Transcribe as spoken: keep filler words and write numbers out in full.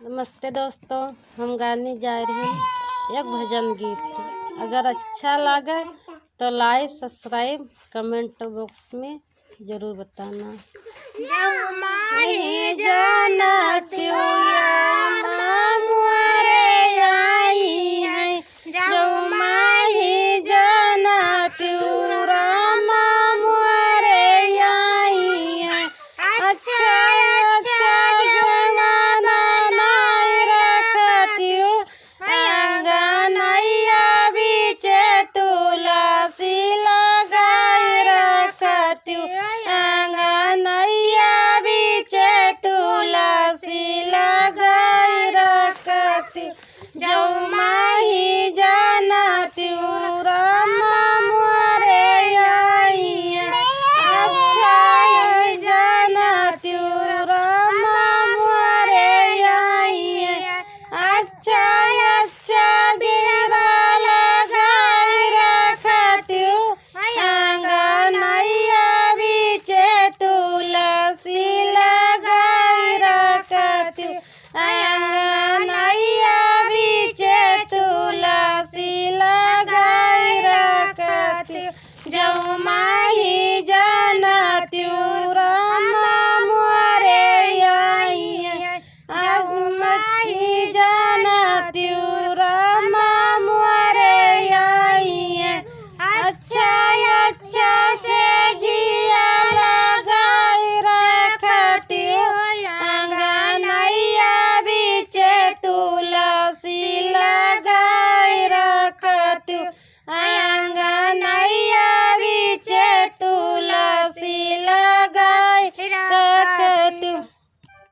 नमस्ते दोस्तों, हम गाने जा रहे हैं एक भजन गीत। अगर अच्छा लगे तो like, subscribe, comment box में जरूर बताना। जब माई जानत हुआ